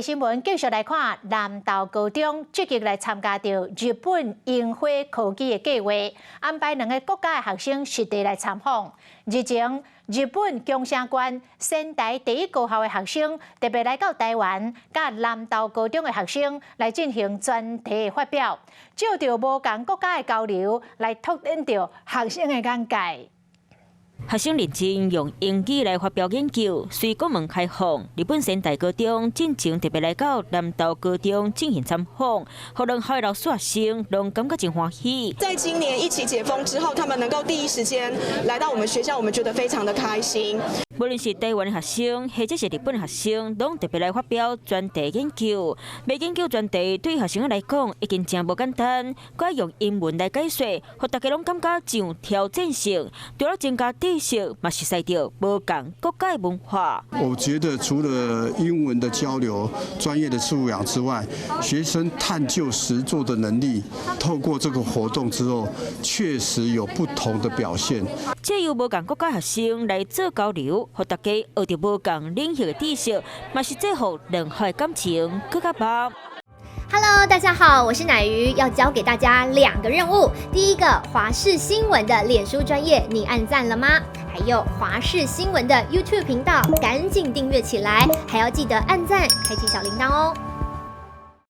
地新聞繼續來看，南投高中積極來參加著日本櫻花科技的計劃，安排兩個國家的學生實地來參訪。日前，日本宮城縣仙台第一高校的學生特別來到台灣，佮南投高中的學生來進行專題的發表，藉著無仝國家的交流，來拓展著學生的眼界。學生認真用英語來發表研究，隨國門開放，日本仙台高中進前特別來到南投高中進行參訪，予兩校的老師學生攏感覺真歡喜。在今年疫情解封之後，他們能夠第一時間來到我們學校，我們覺得非常的開心。無論是台灣的學生，或者是日本的學生，攏特別來發表專題研究。欲研究專題對學生來講已經誠無簡單，閣愛用英文來解說，予大家攏感覺真有挑戰性。除了增加知識，嘛熟悉著無仝國家的文化。我覺得除了英文的交流、專業的素養之外，學生探究實作的能力，透過這個活動之後，確實有不同的表現。藉由無仝國家學生來做交流，予大家學著無仝領域的知識，嘛是這予兩校的感情閣較密。 Hello，大家好，我是乃瑜，要交給大家兩個任務。第一個，華視新聞的臉書專頁，你按讚了嗎？還有華視新聞的 YouTube 頻道，趕緊訂閱起來，還要記得按讚，開啟小鈴鐺哦。